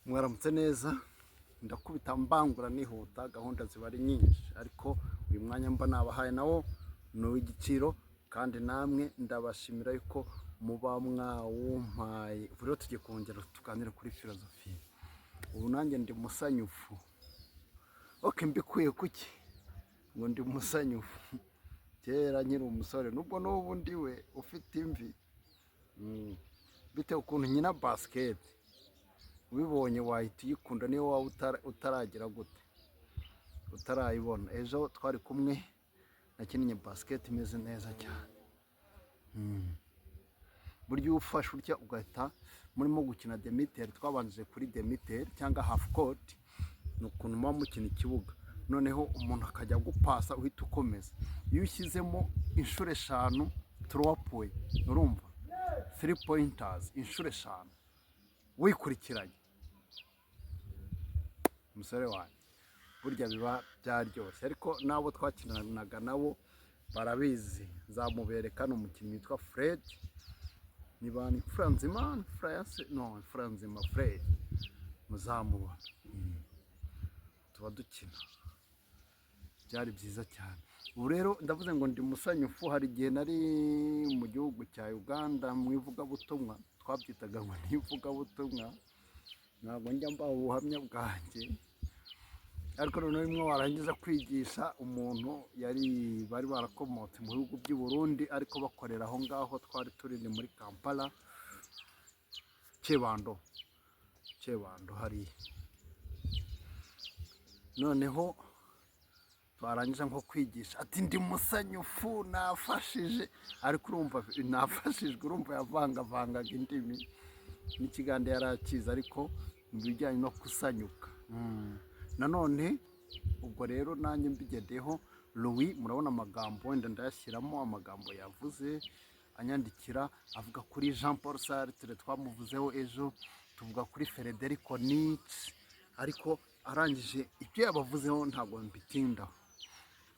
Mwaramutse neza. Ndakubita mbangura nihuta, gahunda ziba ari nyinshi, ariko uyu mwanya mba nabahaye nawo ni uw'igiciro, kandi namwe ndabashimira yuko muba mwawumpaye. Ubu rero tugiye kongera tuganire kuri filozofi. Ubu nanjye ndi musanyufu. OK, mbikuye kuki ngo ndi musanyufu? Kera nkiri umusore, nubwo n'ubu ndiwe ufite imvi, bitewe ukuntu nkina basket, ubibonye wahita uyikunda niyo waba utaragira gute, utarayibona. Ejo twari kumwe, nakinnye basket imeze neza cyane. Burya iyo ufashe utya ugahita murimo gukina demi-terrain, twabanjije kuri demi-terrain cyangwa half court, ni ukuntu muba mukina ikibuga, noneho umuntu akajya agupasa, uhita ukomeza. Iyo ushyizemo inshuro eshanu trois points, urumva three pointers, inshuro eshanu wikurikiranye, umusore wanjye, burya biba byaryoshye. Ariko n'abo twakinanaga nabo barabizi, nzamubereka. Ni umukinnyi witwa Fred, niba ni Imfura nzima, no Imfura nzima Fred, muzamubona. Tuba dukina, byari byiza cyane. Ubu rero ndavuze ngo ndi musanyufu. Hari igihe nari mu gihugu cya Uganda mu ivugabutumwa, twabyitaga ngo ni ivugabutumwa. Ntabwo njya mbaha ubuhamya bwanjye, ariko noneho rimwe warangiza kwigisha umuntu, yari bari barakomotse mu bihugu by'i Burundi, ariko bakorera aho ngaho twari turi, ni muri Kampala, Kyebando, Kyebando hariya. Noneho twarangiza nko kwigisha, ati: "Ndi musanyufu, nafashije." Ariko urumva nafashijwe, urumva yavangavangaga indimi, n'ikigande yari akizi, ariko mu bijyanye no kusanyuka. Nanone ubwo rero nanjye mbigendeyeho, Louis, murabona amagambo, wenda ndayashyiramo, amagambo yavuze anyandikira, avuga kuri Jean Paul Sartre, twamuvuzeho ejo, tuvuga kuri Federico Nietzsche, ariko arangije ibyo yabavuzeho ntabwo mbitindaho,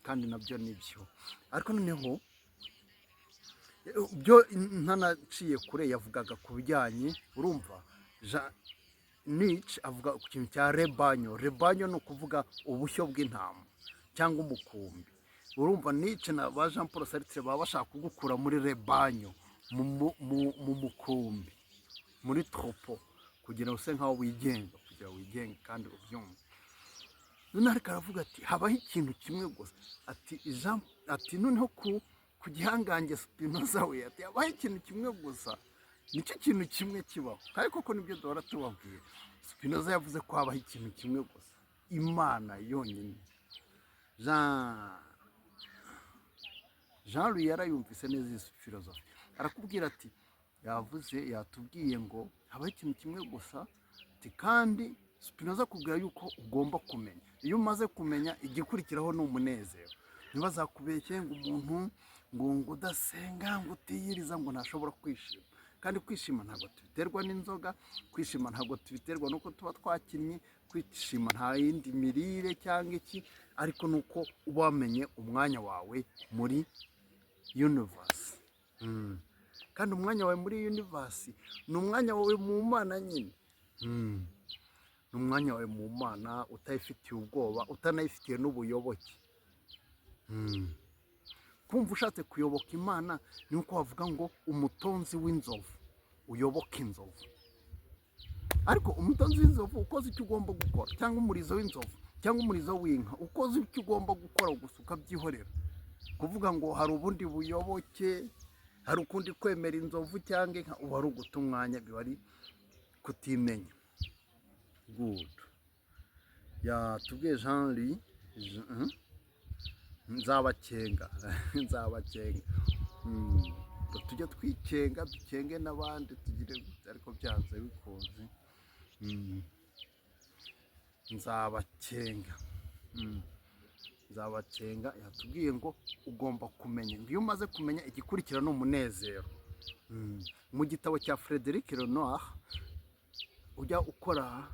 kandi nabyo ni byo. Ariko noneho byo ntanaciye kure, yavugaga ku bijyanye, urumva, Jean Nietzsche avuga ku kintu cya rebanyo. Rebanyo ni ukuvuga ubushyo bw'intama cyangwa umukumbi. Urumva Nietzsche na ba Jean Paul Sartre baba bashaka kugukura muri rebanyo, mu mukumbi, muri troupeau, kugira ngo use nkaho wigenga, kugira ngo wigenge kandi ubyumve. Noneho ariko aravuga ati habaho ikintu kimwe gusa, ati Jean, ati noneho ku gihangange Spinoza we, ati habaho ikintu kimwe gusa, nicyo kintu kimwe kibaho. Kandi koko nibyo duhora tubabwira. Spinoza yavuze ko habaho ikintu kimwe gusa, Imana yonyine. Jean Louis yarayumvise neza iyi filozofi, arakubwira ati yavuze, yatubwiye ngo habaho ikintu kimwe gusa, ati kandi Spinoza akubwira yuko ugomba kumenya. Iyo umaze kumenya, igikurikiraho ni umunezero. Ntibazakubeshye ngo umuntu ngo udasenga, ngo utiyiriza, ngo ntashobora kwishima. Kandi kwishima ntabwo tubiterwa n'inzoga, kwishima ntabwo tubiterwa n'uko tuba twakinnye, kwishima nta yindi mirire cyangwa iki, ariko ni uko uba wamenye umwanya wawe muri universe. Kandi umwanya wawe muri universe ni umwanya wawe mu Mana nyine. Ni umwanya wawe mu Mana, utayifitiye ubwoba, utanayifitiye n'ubuyoboke. Kumva ushatse kuyoboka Imana ni uko wavuga ngo umutonzi w'inzovu, uyoboke inzovu. Ariko umutonzi w'inzovu ukoze icyo ugomba gukora, cyangwa umurizo w'inzovu, cyangwa umurizo w'inka, ukoze icyo ugomba gukora gusa, ukabyihorera, kuvuga ngo hari ubundi buyoboke, hari ukundi kwemera inzovu cyangwa inka, uba ari uguta umwanya, biba ari kutimenya. Good. Yatubwiye Jean Louis, nzabakenga, nzabakenga. Ngo tujye twikenga, dukenge n'abandi, tugire gute, ariko byanze bikunze, nzabakenga. Nzabakenga. Yatubwiye ngo ugomba kumenya, ngo iyo umaze kumenya, igikurikira ni umunezero. Mu gitabo cya Frederic Lenoir, ujya ukora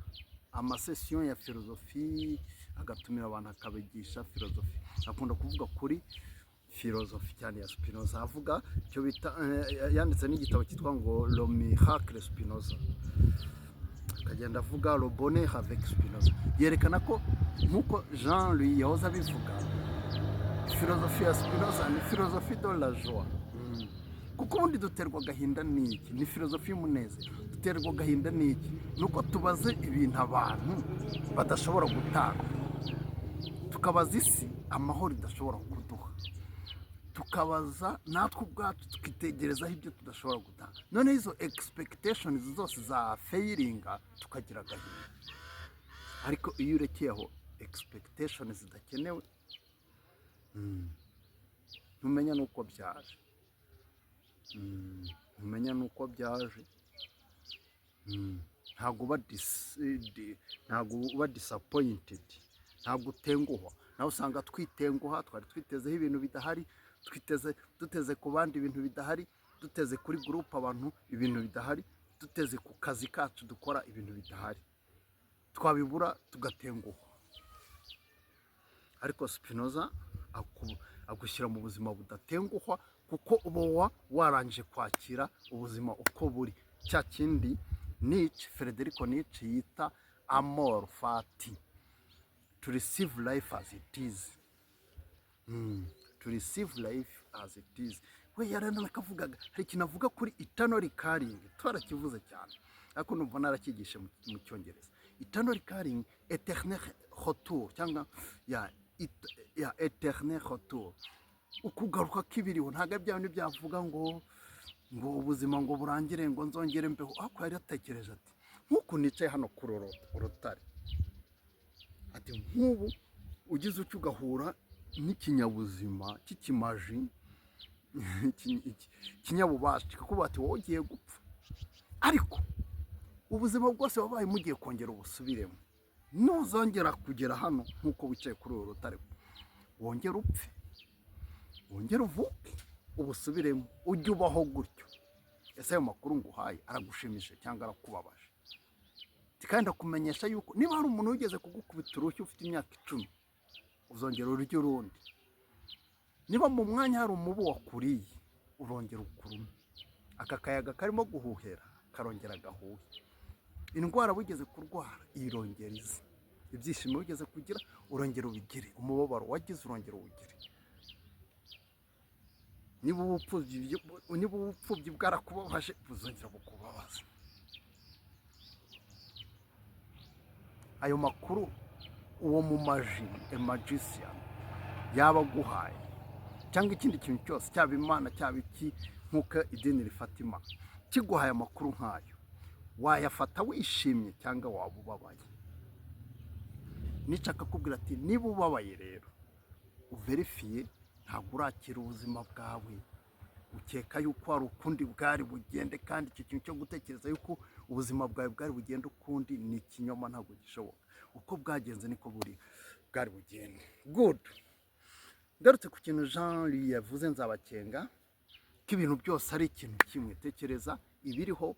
ama sessions ya filozofi, agatumira abantu akabigisha filozofi, akunda kuvuga kuri filozofi cyane ya Spinoza, avuga icyo bita, yanditse n'igitabo cyitwa ngo Le Miracle Spinoza. Akagenda avuga le bonheur avec Spinoza, yerekana ko, nk'uko Jean Louis yahoze abivuga, philosophie ya Spinoza ni philosophie de la joie. Kuko ubundi duterwa agahinda n'iki? Ni philosophie y'umunezero. Duterwa agahinda n'iki? Ni uko tubaze ibintu abantu badashobora gutanga, tukabaza isi amahoro idashobora kuduha, tukabaza natwe ubwacu, tukitegerezaho ibyo tudashobora gutanga. Noneho izo expectations zose za failinga, tukagira agahinda. Ariko iyo urekeye aho expectations zidakenewe, ntumenya n'uko byaje. Ntumenya n'uko byaje. Ntabwo uba disappointed, ntabwo utenguhwa. Nawe usanga twitenguha, twari twitezeho ibintu bidahari, twiteze, duteze ku bandi ibintu bidahari, duteze kuri groupe abantu ibintu bidahari, duteze ku kazi kacu dukora ibintu bidahari, twabibura tugatenguhwa. Ariko Spinoza agushyira mu buzima budatenguhwa, kuko uba warangije kwakira ubuzima uko buri, cya kindi Nietzsche, Federico Nietzsche yita amor fati, to receive life as it is. To receive life as it is. We yaranakavugaga, hari ikintu avuga kuri eternal recurring, twarakivuze cyane ariko numva narakigishe mu Cyongereza. Eternal recurring, eternel retour, cyangwa ya eternel retour, ukugaruka k'ibiriho. Ntabwo ari bya bindi byavuga ngo ubuzima ngo burangire, ngo nzongere mbeho. Ariko yari yatekereje ati: "Nk'uku nicaye hano ku rutare," ati, "nk'ubu ugize utyo ugahura n'ikinyabuzima cy'ikimaji, ikinyabubasha, kikakubwira ati: 'Wowe ugiye gupfa, ariko ubuzima bwose wabaye mugiye kongera ubusubiremo. Nuzongera kugera hano nk'uko wicaye kuri uru rutare, wongere upfe, wongere uvuke, ubusubiremo, ujye ubaho gutyo. Ese ayo makuru nguhaye aragushimishije cyangwa arakubabaje?" Kandi ndakumenyesha yuko niba hari umuntu wigeze kugukubita urushyi ufite imyaka 10, uzongera urye urundi. Niba mu mwanya hari umubu wakuriye, urongera ukurume. Aka kayaga karimo guhuhera karongera gahuhe. Indwara wigeze kurwara irongera ize. Ibyishimo wigeze kugira urongera ubigire. Umubabaro wagize urongera uwugire. Niba ubupfubyi bwarakubabaje, buzongera bukubabaza." Ayo makuru uwo mumaji, magician, yaba aguhaye, cyangwa ikindi kintu cyose, cyaba Imana, cyaba iki, nk'uko idini rifata Imana, kiguhaye amakuru nk'ayo, wayafata wishimye cyangwa waba ubabaye? Nietzsche akakubwira ati: "Niba ubabaye rero, uverifiye, ntabwo urakira ubuzima bwawe. Ukeka yuko hari ukundi bwari bugende, kandi icyo kintu cyo gutekereza yuko ubuzima bwawe bwari bugende ukundi ni ikinyoma, ntabwo gishoboka. Uko bwagenze niko buri bwari bugende." Good. Ngarutse ku kintu Jean Louis yavuze, Nzabakenga, ko ibintu byose ari ikintu kimwe. Tekereza ibiriho,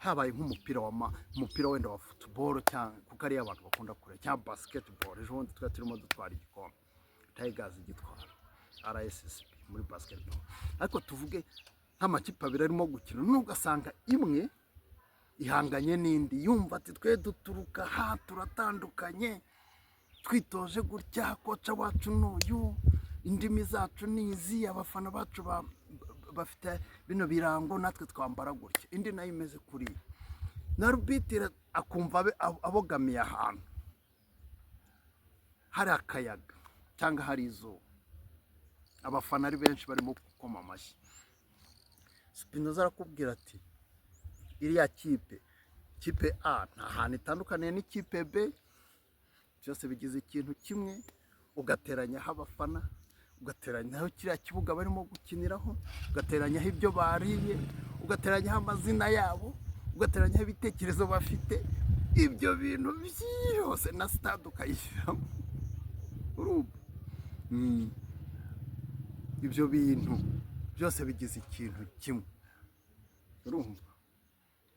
habaye nk'umupira wa umupira wenda wa football, cyangwa kuko ariyo abantu bakunda kureba, cyangwa basketball. Ejo bundi twari turimo dutwara igikombe, Tigers igitwara, RSSB muri basketball. Ariko tuvuge nk'amakipe abiri arimo gukina, nubwo ugasanga imwe ihanganye n'indi, yumva ati: "Twe duturuka ha, turatandukanye, twitoje gutya, coach wacu n'uyu, indimi zacu ni izi, abafana bacu bafite bino birango, natwe twambara gutya." Indi nayo imeze kuriya, na arbitre akumva abogamiye ahantu hari akayaga cyangwa hari izuba, abafana ari benshi barimo gukoma amashyi. Spinoza arakubwira ati: "Iriya kipe, kipe A, nta hantu itandukaniye n'ikipe B. Byose bigize ikintu kimwe. Ugateranyaho abafana, ugateranyaho kiriya kibuga barimo gukiniraho, ugateranyaho ibyo bariye, ugateranyaho amazina yabo, ugateranyaho ibitekerezo bafite, ibyo bintu byose na stade ukayishyiramo, urumva? Ibyo bintu byose bigize ikintu kimwe." Urumva,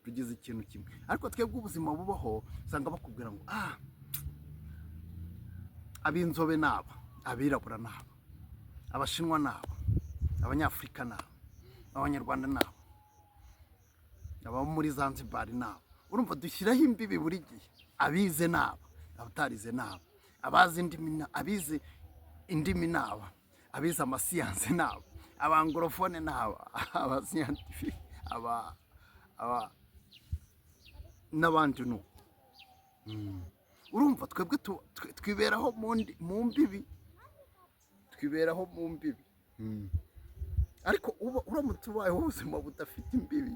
bigize ikintu kimwe. Ariko twebwe ubuzima bubaho, usanga bakubwira ngo: "Ah, ab'inzobe ni aba, abirabura ni aba, Abashinwa ni aba, Abanyafurika ni aba, Abanyarwanda ni aba, abo muri Zanzibar ni aba." Urumva dushyiraho imbibi buri gihe: abize naba, abatarize naba, abazi indimi abize indimi naba, abize amasiyanse naba, aba anglophone naba, aba scientifique, aba n'abandi nuko. Urumva twebwe twiberaho mu mbibi, twiberaho mu mbibi. Ariko uba uramutse ubayeho ubuzima budafite imbibi,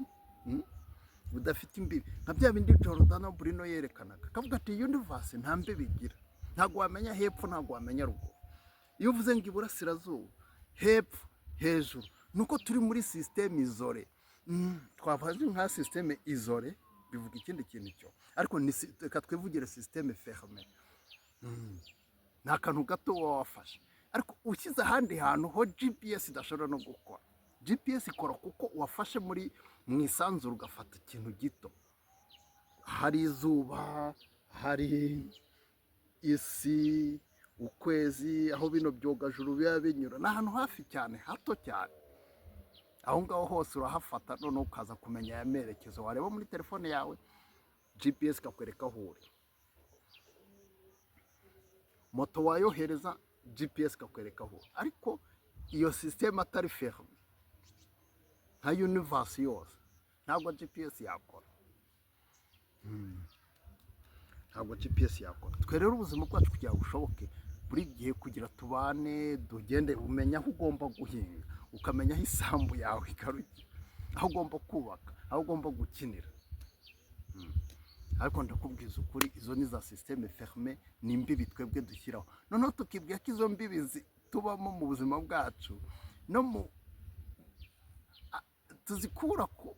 budafite imbibi, nka bya bindi Giordano Bruno yerekanaga, akavuga ati universe nta mbibi igira, ntabwo wamenya hepfo, ntabwo wamenya ruguru. Iyo uvuze ngo iburasirazuba, hepfo, hejuru, nuko turi muri système isolée. Twavuga nka système isolée bivuga ikindi kintu cyo, ariko reka twivugire système fermée. Ni akantu gato uba wafashe, ariko ushyize ahandi hantu ho GPS idashobora no gukora. GPS ikora kuko wafashe muri mu isanzure, ugafata ikintu gito, hari izuba, hari isi, ukwezi, aho bino byogajuru biba binyura, ni ahantu hafi cyane, hato cyane. Aho ngaho hose urahafata, noneho ukaza kumenya aya merekezo. Wareba muri telefone yawe, GPS ikakwereka aho uri. Moto wayohereza, GPS ikakwereka aho uri. Ariko iyo système atari fermée nka universe yose, ntabwo GPS yakora, ntabwo GPS yakora. Twe rero ubuzima bwacu kugira ngo bushoboke buri gihe, kugira tubane, tugende, umenya aho ugomba guhinga, ukamenya aho isambu yawe igarukira, aho ugomba kubaka, aho ugomba gukinira. Ariko ndakubwiza ukuri, izo ni za système fermée, ni imbibi twebwe dushyiraho, noneho tukibwira ko izo mbibi tubamo mu buzima bwacu no mu tuzikura ku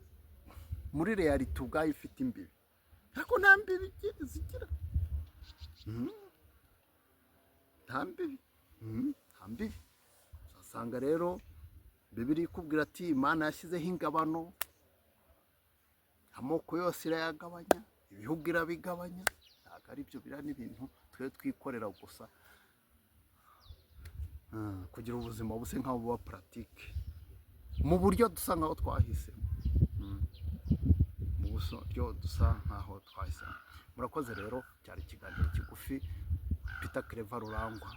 muri réalité ubwayo ifite imbibi, ariko nta mbibi zigira. Nta mbibi. Nta mbibi. Uzasanga rero Bibiliya ikubwira ati Imana yashyizeho ingabano, amoko yose irayagabanya, ibihugu irabigabanya. Ntabwo ari byo, biriya ni ibintu twe twikorera gusa kugira ubuzima buse nk'aho buba pratique mu buryo dusa nk'aho twahisemo, mu buryo dusa nk'aho twahisemo. Murakoze rero, cyari ikiganiro kigufi. Peter Claver Rurangwa,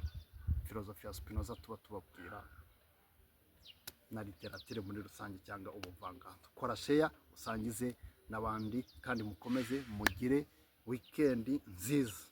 filozofi ya Spinoza tuba tubabwira na literature muri rusange cyangwa ubuvanganzo. Kora share, usangize n'abandi, kandi mukomeze mugire weekend nziza.